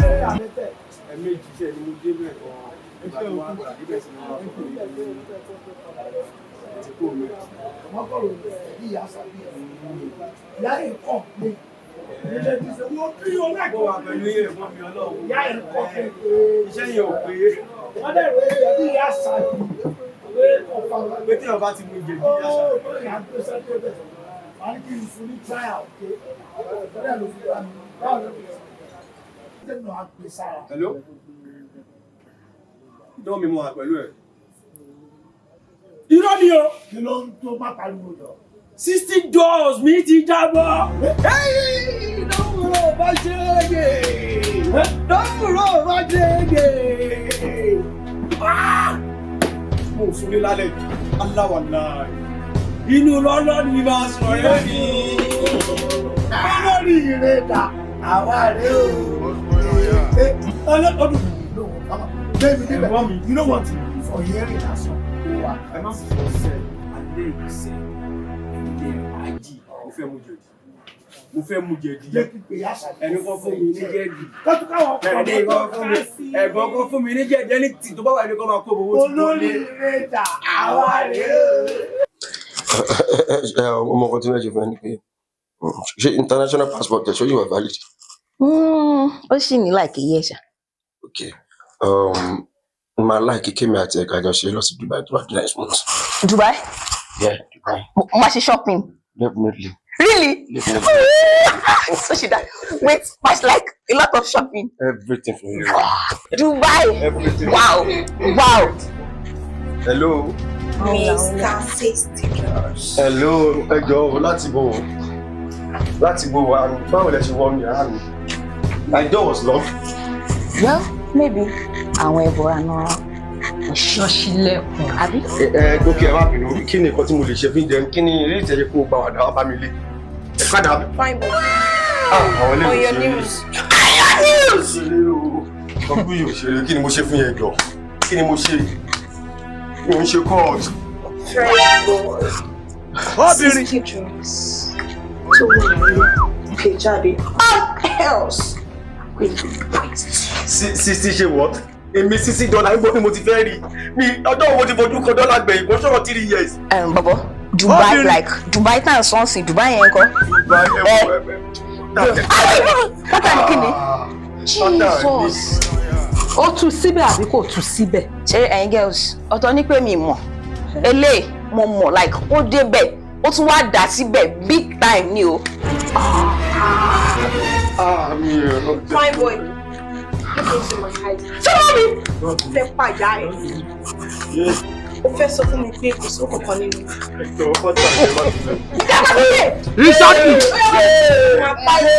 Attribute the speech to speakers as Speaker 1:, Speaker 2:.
Speaker 1: Ẹ̀ẹ̀mejì iṣẹ́ ni mo dé bẹ́ẹ̀ gan-an. Ìgbà tí wọ́n á padà débẹ̀ sí ni wọ́n á sọ pé ti kó mi. Mo wà pẹ̀lú yẹn ẹ̀gbọ́n mi ọlọ́run. Iṣẹ́ yẹn ò pé. Pé tí ọba ti mú jẹ̀bi àṣà. Hello? Dán mi mo wà pẹ̀lú ẹ̀.
Speaker 2: Irọ́ ni o.
Speaker 3: Kí ló ń tó má pariwo lọ?
Speaker 2: $60 mi ti jábọ́. Dọ́wúrọ̀ bá ṣe é gè. Dọ́wúrọ̀ bá ṣe é gè.
Speaker 1: Mo ò súnlé lálẹ́ yìí. Aláwàlá.
Speaker 2: Inú lọ́lọ́ ni máa sọ̀rọ̀ mi.
Speaker 3: Olórí ire dà, àwa rèé o. Ọlọ́dún lòun kọ́mọ. Bẹ́ẹ̀ni níbẹ̀, you know what? For hearing lásán.
Speaker 1: Ẹ má fọ ọsẹ alẹ́ ìṣe ilé àjì. Mo fẹ́ mú jẹ̀dí. Mo fẹ́ mú jẹ̀dí.
Speaker 3: Jẹ́ kí pé àṣà
Speaker 1: Ẹni kan fún mi ní jẹ̀dí.
Speaker 3: Kọ́tù káwọn ọkọ̀
Speaker 1: Ẹni kan fún mi. Ẹ̀gbọ́n kan fún mi ní jẹ̀dí. Ẹni tí tó bá wà ní kó máa kó owó tí
Speaker 3: Olórí ire dà, àwa rèé o.
Speaker 4: Ọmọ kan tí wọ́n ṣe fún ẹ ni pé ṣé international passport ẹ̀ ṣó yìí wà valid?
Speaker 5: Ó sì ní like a year ṣá.
Speaker 4: Okay. Máa like kémi àti ẹ̀ka jọ ṣe lọ sí Dubai tó bá di next month.
Speaker 5: Dubai?
Speaker 4: Yeah, Dubai.
Speaker 5: Mo máa ṣe shopping.
Speaker 4: Definitely.
Speaker 5: Really?
Speaker 4: Definitely.
Speaker 5: So she that wait, much like a lot of shopping.
Speaker 4: Everything for you.
Speaker 5: Dubai.
Speaker 4: Everything.
Speaker 5: Wow.
Speaker 4: Hello.
Speaker 6: Mr. Sixty.
Speaker 4: Hello. Ẹ jọ̀ọ́ láti bo wa báwo lẹ ṣe wọnú yàrá mi? My door was locked.
Speaker 5: Well, maybe àwọn ẹ̀bùrà náà
Speaker 7: Ṣọ́ṣílẹ̀kùn.
Speaker 5: Àbí?
Speaker 4: Ẹ ẹ gòkè, ẹ má bínú, kí ni nǹkan tí mo lè ṣe fún jẹun? Kí ni eré ìtẹ̀jẹ̀ kó gba wàdà wá bá mi lé? Ẹ kádà.
Speaker 6: Fine boy.
Speaker 4: Àwọn ilé
Speaker 6: On your
Speaker 4: ìwé
Speaker 6: news.
Speaker 4: ṣeré o. Ọkùnrin yóò ṣeré. Kí ni mo ṣe fún yẹn jọ? Kí ni mo ṣe? Mi ò ń ṣe court.
Speaker 6: Fresh boy.
Speaker 2: Obìnrin.
Speaker 6: $60. Tó wà nílé. Pè jáde. Else. Wait, wait.
Speaker 4: 60 ṣe what? Èmi $60, níbo ni mo ti fẹ́ rí mi? Ọjọ́ wo ti fojú kan dọ́là gbẹ̀yìn? Kò sọ̀rọ̀ 3 years.
Speaker 5: Bọ̀bọ̀, Dubai.
Speaker 2: Obìnrin.
Speaker 5: Like Dubai tá à ń sọ́ọ̀sì, Dubai yẹn kọ́.
Speaker 4: Dubai ẹ wọ ẹ.
Speaker 5: Pátá ni kí ni?
Speaker 7: Jesus! Ó tú síbẹ̀ àbí kò tú síbẹ̀?
Speaker 5: Ṣé ẹ̀yin girls, ọ̀tọ̀ ní pé mi mọ̀. Eléyìí mo mọ̀, like ó débẹ̀, ó tún wá dà síbẹ̀ big time ni o.
Speaker 4: Mi ò
Speaker 6: Fine boy. Look into my eyes. Sọ́mọ́ mi! Fẹ́ pàjá ẹ̀. Ó fẹ́ sọ fún mi pé kò sí òkùnkàn nínú.
Speaker 2: Ìṣàkì.
Speaker 6: Máa pa ẹ̀.